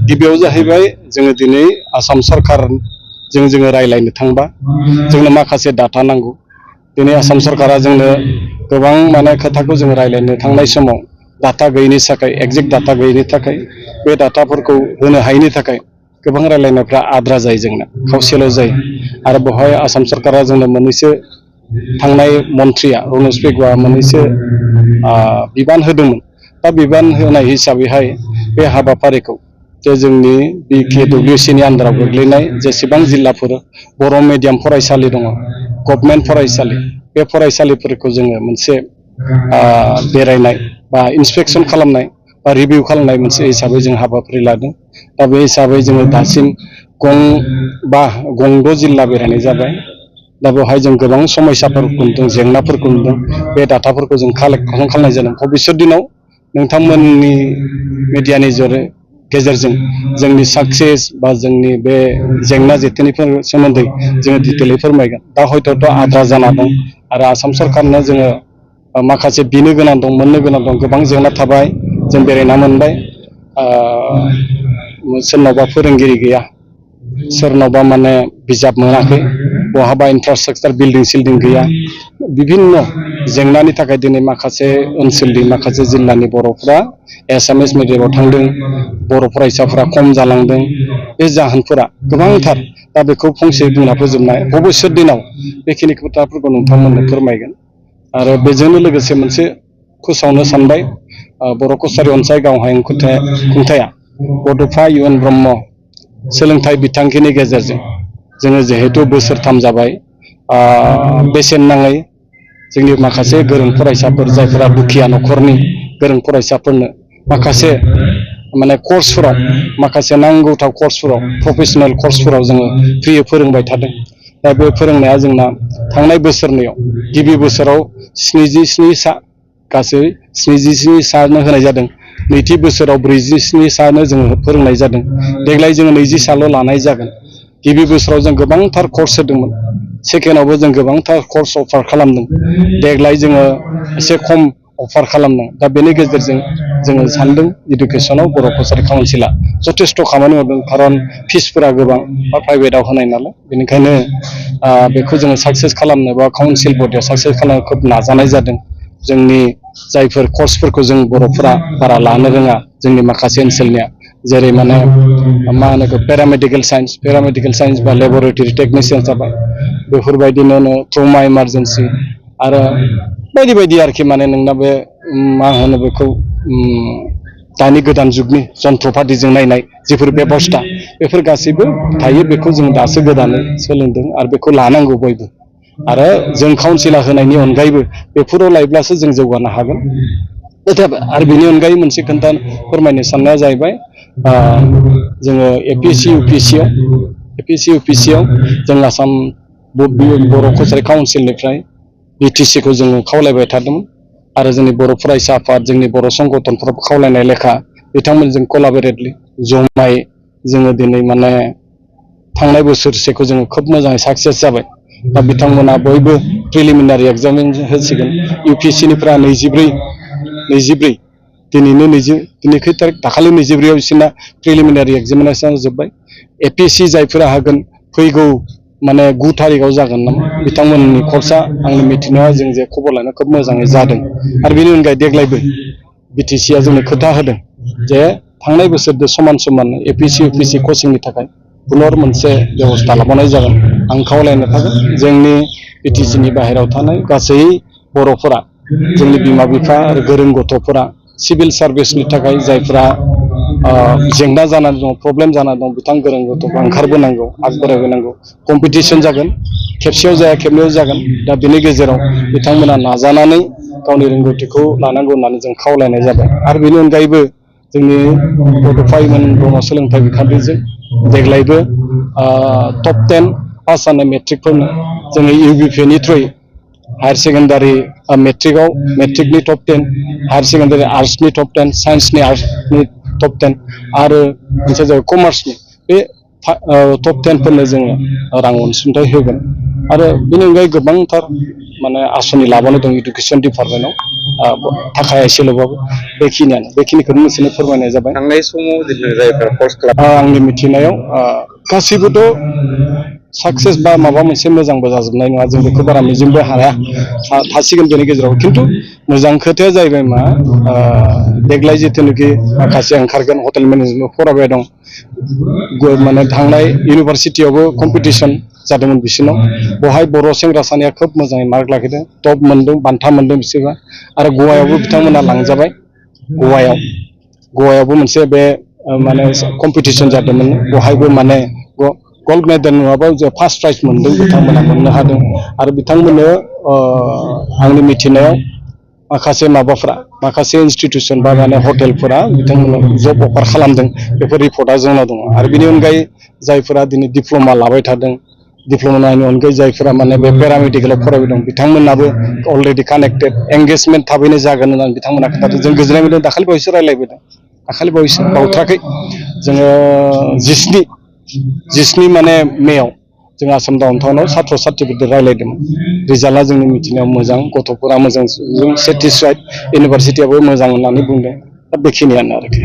गिबियाव जाहैबाय जोङो दिनै आसाम सरकार जोङो रायलायनो थांबा जोंनो माखासे डाटा नांगौ। दिनै आसाम सरकारा जोंनो गोबां माने खोथाखौ जोङो रायलायनो थांनाय समाव डाटा गैयिनि थाखाय एक्जेक्ट डाटा गैयिनि थाखाय बे डाटाफोरखौ होनो हायैनि थाखाय गोबां रायलायनायफ्रा आद्रा जायो जोंना खावसेल' जायो। आरो बेवहाय आसाम सरकारा जोंनो मोननैसो थांनाय मन्थ्रिया रनज पेगुआ मोननैसो बिबान होदोंमोन। दा बिबान होनाय हिसाबैहाय बे हाबाफारिखौ जे जोंनि BKWCनि आन्दाराव गोग्लैनाय जेसेबां जिल्लाफोर बर' मिडियाम फरायसालि दङ गभर्नमेन्ट फरायसालि बे फरायसालिफोरखौ जोङो मोनसे बेरायनाय बा इन्सपेक्सन खालामनाय बा रिभिउ खालामनाय मोनसे हिसाबै जों हाबाफारि लादों। दा बे हिसाबै जोङो दासिम गंद' जिल्ला बेरायनाय जाबाय। दा बेवहाय जों गोबां समस्याफोरखौ नुदों जेंनाफोरखौ नुदों बे डाटाफोरखौ जों कालेक्ट खालामनाय जादों। भबिष्यत दिनाव नोंथांमोननि मिडियानि गेजेरजों जोंनि साक्सेस बा जोंनि बे जेंना जेथोनिफोर सोमोन्दै जोङो डिटेलै फोरमायगोन। दा हयथ' आद्रा जाना दं आरो आसाम सरकारनो जोङो माखासे बिनो गोनां दं मोननो गोनां दं गोबां जेंना थाबाय जों बेरायना मोनबाय। सोरनावबा फोरोंगिरि गैया, सोरनावबा माने बिजाब मोनाखै, बहाबा इनफ्रास्ट्राक्चार बिल्डिं सिल्डिं गैया। बिभिन्न जेंनानि थाखाय दिनै माखासे ओनसोलनि माखासे जिल्लानि बर'फ्रा एसामिस मिडियामाव थांदों, बर' फरायसाफ्रा खम जालांदों। बे जाहोनफोरा गोबांथार। दा बेखौ फंसे बुंना फोजोबनाय भबिष्यत दिनाव बेखिनि खोथाफोरखौ नोंथांमोननो फोरमायगोन। आरो बेजोंनो लोगोसे मोनसे फोसावनो सानबाय बर' कसारि अनसाय गाव हायुं खुंथाया बड'फा UN ब्रह्म सोलोंथाइ बिथांखिनि गेजेरजों जोङो जिहेथु बोसोरथाम जाबाय बेसेन नाङै जोंनि माखासे गोरों फरायसाफोर जायफोरा दुखिया न'खरनि गोरों फरायसाफोरनो माखासे माने कर्सफोराव माखासे नांगौथाव कर्सफोराव प्रफेसनेल कर्सफोराव जोङो फ्रियै फोरोंबाय थादों। दा बे फोरोंनाया जोंना थांनाय बोसोरनैयाव गिबि बोसोराव 77 सा गासै 77 सानो होनाय जादों। नैथि बोसोराव 47 सानो जोङो फोरोंनाय जादों। देग्लाय जोङो 20 साल' लानाय जागोन। गिबि बोसोराव जों गोबांथार कर्स होदोंमोन, सेकेन्डआवबो जों गोबांथार कर्स अफार खालामदों। देग्लाय जोङो एसे खम अफार खालामदों। दा बेनि गेजेरजों जोङो सानदों इडुकेसनाव बर' कसारि काउन्सिला जथेस्थ' खामानि मावदों। खारन फिसफोरा गोबां बा प्राइभेटआव होनाय नालाय, बेनिखायनो बेखौ जोङो साक्सेस खालामनो बा काउन्सिल बडिया साक्सेस खालामनो खोब नाजानाय जादों। जोंनि जायफोर कर्सफोरखौ जों बर'फोरा बारा लानो रोङा जोंनि माखासे ओनसोलनिया, जेरै माने मा होनो पेरामेडिकेल साइन्स बा लेबरेटरि टेकनिसियान जाबाय, बेफोरबायदिनो ट्रमा इमारजेन्सि आरो बायदि बायदि आरोखि माने नोंना बे मा होनो बेखौ दानि गोदान जुगनि जन्थ्रपातिजों नायनाय जिफोर बेबस्था बेफोर गासैबो थायो। बेखौ जों दासो गोदानै सोलोंदों आरो बेखौ लानांगौ बयबो। आरो जों काउन्सिला होनायनि अनगायैबो बेफोराव लायोब्लासो जों जौगानो हागोन। आरो बेनि अनगायै मोनसे खोन्था फोरमायनो साननाया जाहैबाय जोङो APSC UPSC आव जों आसाम बर' कसारि काउन्सिलनिफ्राय BTC खौ जोङो खावलायबाय थादोंमोन। आरो जोंनि बर' फरायसा आफाद जोंनि बर' संगठनफोराबो खावलायनाय लेखा बिथांमोनजों कलाबरेटलि जमायै जोङो दिनै माने थांनाय बोसोरसेखौ जोङो खोब मोजाङै साक्सेस जाबाय। दा बिथांमोना बयबो प्रिलिमिनारि एग्जाम होसिगोन। UPSC निफ्राय 24 दिनै खै थारिख दाखालि 24आव बिसोरना प्रिलिमिनारि एग्जामिनेसन जोब्बाय। APSC जायफोरा होगोन फैगौ माने 9 थारिखआव जागोन नामा बिथांमोननि कर्सआ आंनि मिथिनायाव जों जे खबर लानो खोब मोजाङै जादों। आरो बेनि अनगायै देग्लायबो BTCआ जोंनो खोथा होदों जे थांनाय बोसोरजों समान APSC UPSC कचिंनि थाखाय पुनर मोनसे बेबस्था लाबावनाय जागोन। आं खावलायनो थागोन जोंनि BTCनि बाहेरायाव थानाय गासै बर'फोरा जोंनि बिमा बिफा आरो गोरों गथ'फोरा सिभिल सार्भिसनि थाखाय जायफ्रा जेंना जानानै दं, प्रब्लेम जानानै दं, बिथां गोरों गथ'फ्रा ओंखारबोनांगौ, आगबारायबोनांगौ। कम्पिटिसन जागोन, खेबसेयाव जाया खेबनैयाव जागोन। दा बेनि गेजेराव बिथांमोना नाजानानै गावनि रोंगौथिखौ लानांगौ होननानै जों खावलायनाय जाबाय। आरो बेनि अनगायैबो जोंनि बड'फा UN ब्रह्म सोलोंथाइ बिखान्थिजों देग्लायबो टप 10 पास जानाय मेट्रिकफोरनो जोङो UBPनि थ्रुयै हायार सेकेन्डारि मेट्रिकनि टप 10, हायार सेकेन्डारि आर्ट्सनि टप 10, साइन्सनि आर्ट्सनि टप 10 आरो मोनसे जाबाय कमार्सनि बे टप 10 फोरनो जोङो रां अनसुंथाइ होगोन। आरो बेनि अनगायै गोबांथार माने आसनि लाबानो दं इडुकेसन डिपार्टमेन्टआव थाखाया एसेल'बाबो बेखिनिखौनो नोंसोरनो फोरमायनाय जाबाय। थांनाय समाव जिथु जायफोरा कर्स आंनि मिथिनायाव गासैबोथ' साक्सेस बा माबा मोनसे मोजांबो जाजोबनाय नङा, जों बेखौ बारा मिजिंबो हाया थासिगोन बेनि गेजेराव। खिन्थु मोजां खोथाया जाहैबाय मा देग्लाय जिथुनाखि माखासे ओंखारगोन हटेल मेनेजमेन्ट फरायबाय दं, माने थांनाय इउनिभारसिटियावबो कम्पिटिसन जादोंमोन बिसोरनाव, बेवहाय बर' सेंग्रा सानैया खोब मोजाङै मार्क लाखिदों, टप मोनदों, बान्था मोनदों बिसोरबा। आरो गवायावबो बिथांमोना लांजाबाय, गवायावबो मोनसे बे माने कम्पिटिसन जादोंमोन, बेवहायबो माने गल्ड मेडेल नङाबा फार्स्ट प्राइज मोनदों, बिथांमोना मोननो हादों। आरो बिथांमोननो आंनि मिथिनायाव माखासे इन्सटिटिउसन बा माने हटेलफोरा बिथांमोननो जब अफार खालामदों, बेफोर रिपर्टआ जोंनाव दङ। आरो बेनि अनगायै जायफोरा दिनै डिप्ल'मा लाबाय थादों, डिप्ल'मानि अनगायै जायफोरा माने बे पेरामेडिकेलाव फरायबाय दं, बिथांमोनाबो अलरेडि कानेक्टेड एंगेजमेन्ट थाबैनो जागोन होननानै बिथांमोना खोन्थादों। जों गोजोननाय मोनदों, दाखालि बावैसो रायज्लायबोदों, दाखालि बावैसो बावथ्राखै, जोङो 17 माने मेयाव जों आसाम डाउनटाउनाव साथ्र साथ्रिफोरजों रायज्लायदोंमोन। रिजाल्टआ जोंनि मिथिनायाव मोजां, गथ'फोरा मोजां, सेटिसफाइड, इउनिभारसिटियाबो मोजां होननानै बुंदों। दा बेखिनियानो आरोखि।